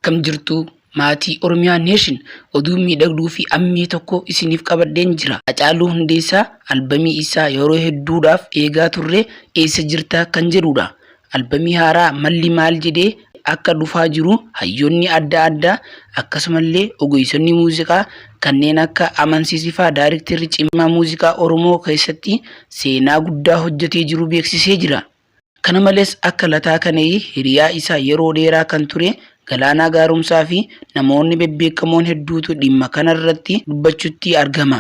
Akkam jirtu maatii Oromiyaa Nation oduu miidhagduu fi ammee tokko isiniif qabadheen jira. Hacaaluu Hundeessaa albamii isaa yeroo hedduudhaaf eegaa turre eessa jirta kan jedhudha. Albamii haaraa malli maal jedhee akka dhufaa jiru hayyoonni adda addaa akkasumallee ogeessonni muuziqaa kanneen akka Amansiisifaa daarikterri cimaa muuziqaa Oromoo keessatti seenaa guddaa hojjetee jiru beeksisee jira. Kana malees akka Lataa Kana'ii hiriyaa isaa yeroo dheeraa kan ture Galaanaa Gaaromsaa fi namoonni bebbeekamoon hedduutu dhimma kanarratti dubbachutti argama.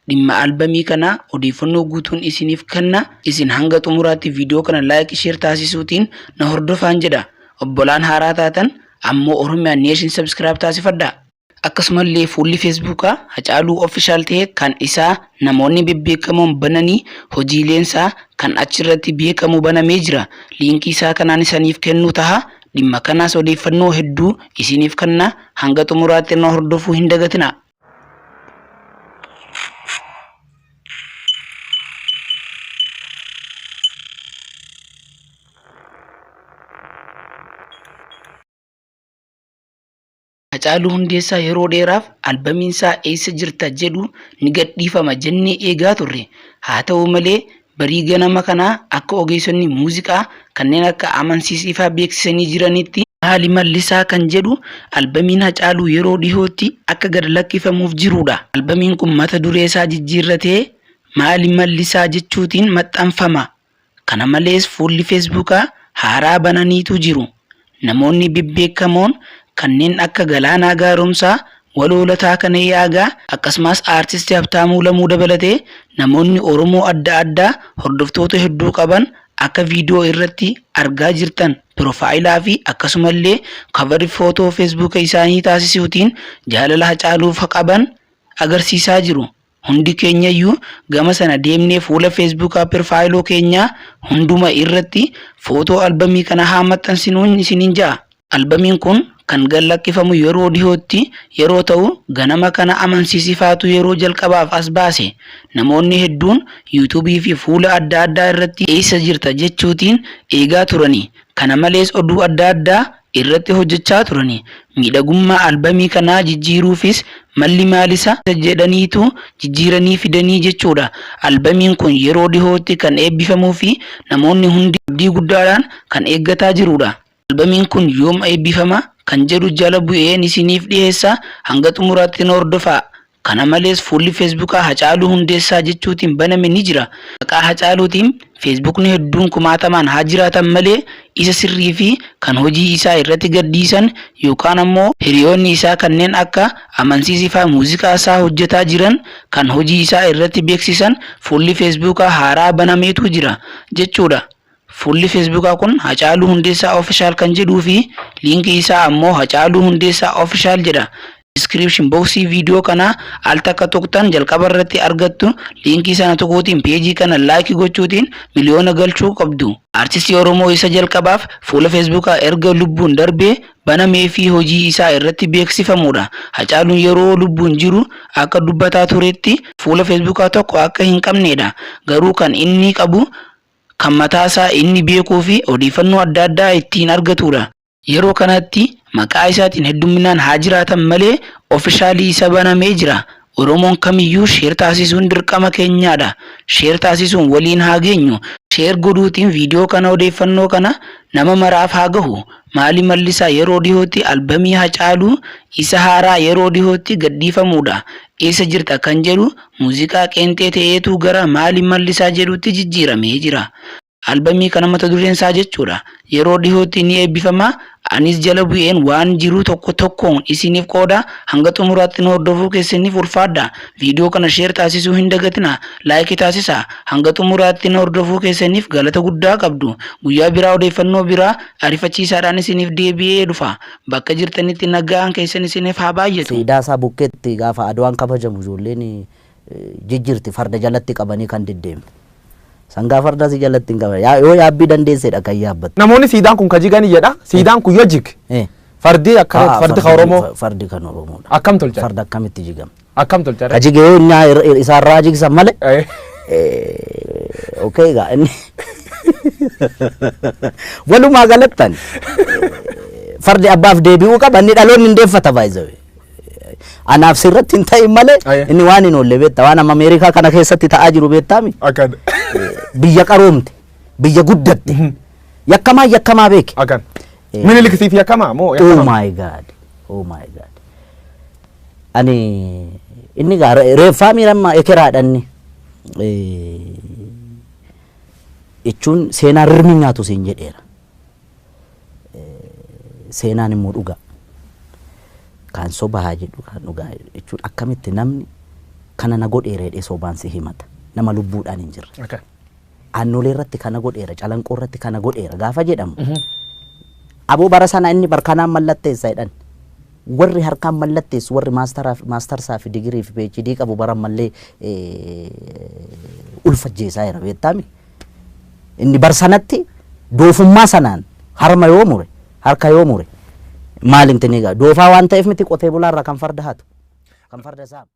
Dhimma albamii kanaa odeeffannoo guutuun isiniif kenna. Isin hanga xumuraatti viidiyoo kana like share taasisuutiin na hordofaan jedha. Obbolaan haaraa taatan ammoo Oromia Nation subscribe taasifadhaa. Akkasumallee fuulli Feesbuukaa Hacaaluu Official ta'e kan isaa namoonni bebbeekamoon bananii hojiileensaa kan achirratti beekamu banamee jira. Liinkii isaa kanaan isaniif kennu taha. Dhimma kanaas odeeffannoo hedduu isiniif kanna hanga xumuraatti na hordofuu hin dagatinaa. Hacaaluu Hundeessaa yeroo dheeraaf albamiinsaa Eessa Jirta jedhu ni gadhiifama jennee eegaa turre. Haa ta'u malee barii ganama kanaa akka ogeessonni muuziqaa kanneen akka Amansiis Ifaa beeksisanii jiranitti, Maali Mallisaa kan jedhu albamiin Hacaaluu yeroo dhihootti akka gad lakkifamuuf jiruudha. Albamiin kun mata dureesaa jijjiirratee Maali Mallisaa jechuutiin maxxanfama. Kana malees fuulli Feesbuukaa haaraa bananiitu jiru. Namoonni bebbeekamoon kanneen akka Galaanaa Gaaromsaa, Waloo Lataa Kana'ii Aagaa, akkasumas Aartisti Habtaamuu Lamuu dabalatee namoonni Oromoo adda addaa hordoftoota hedduu qaban akka viidiyoo irratti argaa jirtan pirofaayilaa fi akkasumallee cover footoo Feesbuuka isaanii taasisuutiin jaalala Hacaaluuf qaban agarsiisaa jiru. Hundi keenyayyuu gama sana deemnee fuula Feesbuukaa pirfaayiloo keenyaa hunduma irratti footoo albamii kana haa maxxansinuun isiniin ja'a. Albamiin kun kan gad lakkifamu yeroo dhihootti yeroo ta'u ganama kana amansiisifaatu yeroo jalqabaaf as baase. Namoonni hedduun yuutuubii fi fuula adda addaa irratti eessa jirta jechuutiin eegaa turani. Kana malees oduu adda addaa irratti hojjechaa turani. Miidhagummaa albamii kanaa jijjiiruufis malli maalisa jedhaniitu jijjiiranii fidanii jechuudha. Albamiin kun yeroo dhihootti kan eebbifamuu fi namoonni hundi abdii guddaadhaan kan eeggataa jiruudha. Albamiin kun yoom eebbifama kan jedhu jala bu'een isiniif dhiheessa hanga xumuraatti na hordofaa. Kana malees fuulli Feesbuukaa Hacaaluu Hundeessaa jechuutiin baname ni jira. Maqaa Hacaaluutiin Feesbuukni hedduun kumaatamaan haa jiraatan malee isa sirrii fi kan hojii isaa irratti gadhiisan yookaan ammoo hiriyoonni isaa kanneen akka Amansiisifaa muuziqaa isaa hojjetaa jiran kan hojii isaa irratti beeksisan fuulli Feesbuukaa haaraa banameetu jira jechuudha. Fuulli Feesbuukaa kun Hacaaluu Hundeessaa Official kan jedhuu fi liinkii isaa ammoo Hacaaluu Hundeessaa Official jedha. Description box viidiyoo kanaa al takka tuqxan jalqaba irratti argattu liinkii sana tuquutiin peejii kana like gochuutiin miliyoona galchuu qabdu. Artistii Oromoo isa jalqabaaf fuula Feesbuukaa erga lubbuun darbee banamee fi hojii isaa irratti beeksifamuudha. Hacaaluun yeroo lubbuun jiru akka dubbataa turetti fuula Feesbuukaa tokko akka hin qabneedha. Garuu kan inni qabu kan mataasaa inni beekuu fi odeeffannoo adda addaa ittiin argatuudha. Yeroo kanatti maqaa isaatiin heddumminaan haa jiraatan malee ofishaalii isa banamee jira. Oromoon kamiyyuu share taasisuun dirqama keenyaadha. Share taasisuun waliin haa geenyu. Share godhuutiin viidiyoo kana odeeffannoo kana nama maraaf haa gahu. Maali Mallisaa yeroo dhihootti albamii Hacaaluu isa haaraa yeroo dhihootti gadhiifamuudha. Eessa jirta kan jedhu muuziqaa qeenxee ta'eetu gara Maali Mallisaa jedhutti jijjiiramee jira. Albamii kana mata dureen isaa jechuudha. Yeroo dhihootti ni eebbifama. Anis jala bu'een waan jiru tokko tokkoon isiniif qooda. Hanga xumuraatti nu hordofuu keessaniif ulfaadha. Viidiyoo kana share taasisuu hin dagatina. Like taasisa. Hanga xumuraatti nu hordofuu keessaniif galata guddaa qabdu. Guyyaa biraa odeeffannoo biraa ariifachiisaadhaan isiniif deebi'ee dhufa. Bakka jirtanitti nagaan keessan isiniif haa baay'atu. Siidaa isaa bukkeetti gaafa Adwaan kabajamu ijoolleen jijjirti farda jalatti qabanii kan deddeemtu. Sangaa farda si jalatti hin qaban. Yaa- Yoo yaabbii dandeessedha kan yaabbattu. Namoonni siidaan kun ka jigani jedha. Siidaan kun yoo jig Eh. fardi akka Haa, fardi ka Oromoo Fardi kan Oromoodha. akkam tolcha? Farda akkamitti jigama? Akkam tolcha? Ka jige yoo inni isaarraa jigsan malee. Eh. Okay egaa inni walumaa galattan Fardi abbaaf deebi'uu qaba, inni dhaloonni hin deeffata baay'ee. Anaaf sirratti hin ta'in malee inni waan hin oolle beekta, waan amma Ameerikaa kana keessatti ta'aa jiru beektaami. Akkan. Biyya qaroomte, biyya guddatte. Yakkamaa yakkamaa beeke. Akkan. Minilik siif yakkamaa moo Oh yakkamaa? my God. Oh my God. Ani inni gaa reeffaa miiramma ekeraadhanni. Jechuun seenaan rirmi nyaatu siin jedheera. Seenaan immoo dhugaa. Kaan sobaa haa jedhu, kaan dhugaa jechuun akkamitti namni kana na godheera jedhee sobaan si himata? Nama lubbuudhaan hin jirre. Akkan. Aannolee irratti kana godheera, Calanqoo irratti kana godheera gaafa jedhamu. Aboo, bara sana inni barkanaan mallatteessa jedhan. Warri harkaan mallatteessu, warri maastarsaa fi digirii fi PhD qabu bara mallee ulfajjeessaa jira, beektaami. Inni bar sanatti doofummaa sanaan harma yoo mure, harka yoo mure, maal intini egaa doofaa waan ta'eef miti, qotee bulaarraa kan farda hatu, kan farda saamu.